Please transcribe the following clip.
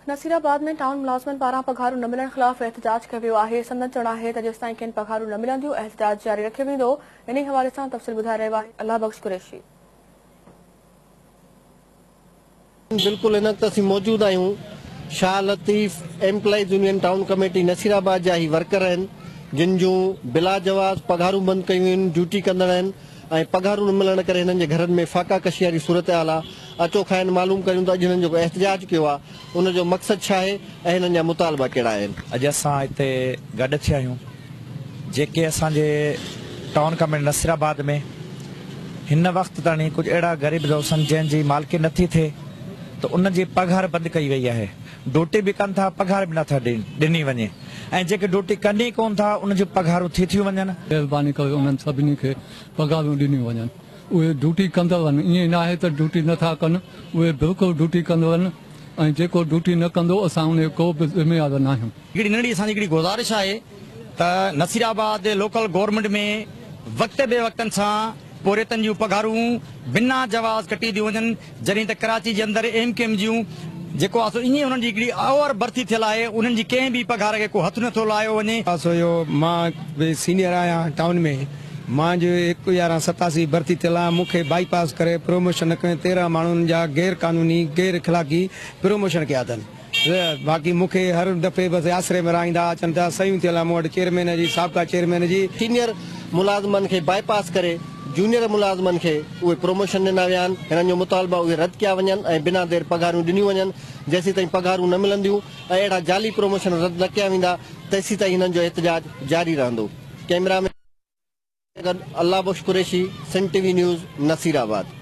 Nasirabad ۾ town ملازمن پاران پگهارون نه ملڻ خلاف احتجاج ڪيو ويو آهي، سندن چوڻ آهي ته جيستائين کين پگهارون نه ملنديون احتجاج جاري رکيو ويندو، انهي حوالي سان تفصيل ٻڌائي رهيو آهي الله بخش قريشي. بلڪل هن وقت اسين موجود آهيون Shah Latif employees union town committee Nasirabad جا هي ورڪر آهن جن جون بلا جواز پگهارون بند ڪيون ويون آهن ڊيوٽي ڪندڙ آهن ۽ پگهارون نه ملڻ ڪري هنن جي گهرن ۾ فاقا ڪشي واري صورتحال آ، اچو کانئن معلوم ڪريون ته اڄ هنن جيڪو احتجاج ڪيو آ ان جو مقصد ڇا آهي ۽ هنن جا مطالبا ڪهڙا آهن. اڄ اسان هتي گڏ ٿيا آهيون جيڪي اسان جي ٽائون ڪميٽي نصيرآباد ۾ هن وقت تائين ڪجهه اهڙا غريب دوست آهن جنهن جي مالڪي نٿي ٿئي ته ان جي پگهار بند ڪئي وئي آهي ڊوٽي به ڪن ٿا پگهار به نٿا ڏني وڃي ۽ جيڪي ڊوٽي ڪن ئي ڪون ٿا ان جون پگهارون ٿي ٿيون وڃن. مهرباني ڪري انهن سڀني کي پگهارون ڏنيون وڃن. اهي ڊوٽي ڪندڙ آهن ائين ناهي ته ڊوٽي نه ٿا ڪن اهي بلڪل ڊوٽي ڪندڙ آهن ۽ جيڪو ڊوٽي نه ڪندو اسان ان جو ڪو به ذميوار ناهيون. هڪڙي ننڍڙي اسان جي هڪڙي گذارش آهي ته نصيرآباد لوڪل گورنمينٽ ۾ وقت بي وقتن سان پورهيتن جون پگهارون بنا جواز ڪٽي ٿيون وڃن جڏهن ته ڪراچي جي اندر ايم ڪيو ايم جون جيڪو آهي سو ائين انهن جي هڪڙي اوور ڀرتي ٿيل آهي انهن جي ڪنهن به پگهار کي ڪو هٿ نٿو لايو وڃي. سو اهو مان به سينيئر آهيان ٽائون ۾ مان جو هڪ يارهن 87 ڀرتي ٿيل آهيان مون کي بائي پاس ڪري پروموشن نه ڪيو 13 ماڻهن جا غير قانوني غير اخلاقي پروموشن ڪيا اٿن. باقي مون کي هر دفعي بس آسري ۾ رهائيندا اچن ٿا صحيحون ٿيل آهن مون وٽ چيئرمين جي سابقا چيئرمين جي. سينيئر ملازمن کي بائي پاس ڪري جونيئر ملازمن کي اهي پروموشن ڏنا ويا آهن هنن جو مطالبا اهي رد ڪيا وڃن ۽ بنا دير پگهارون ڏنيون وڃن جيسيتائين پگهارون نه ملنديون ۽ اهڙا جعلي پروموشن رد نه ڪيا ويندا تيسيتائين هنن جو احتجاج جاري رهندو ڪئميرا مين سان گڏ Allah Bakhsh Qureshi Sindh T V news Nasirabad.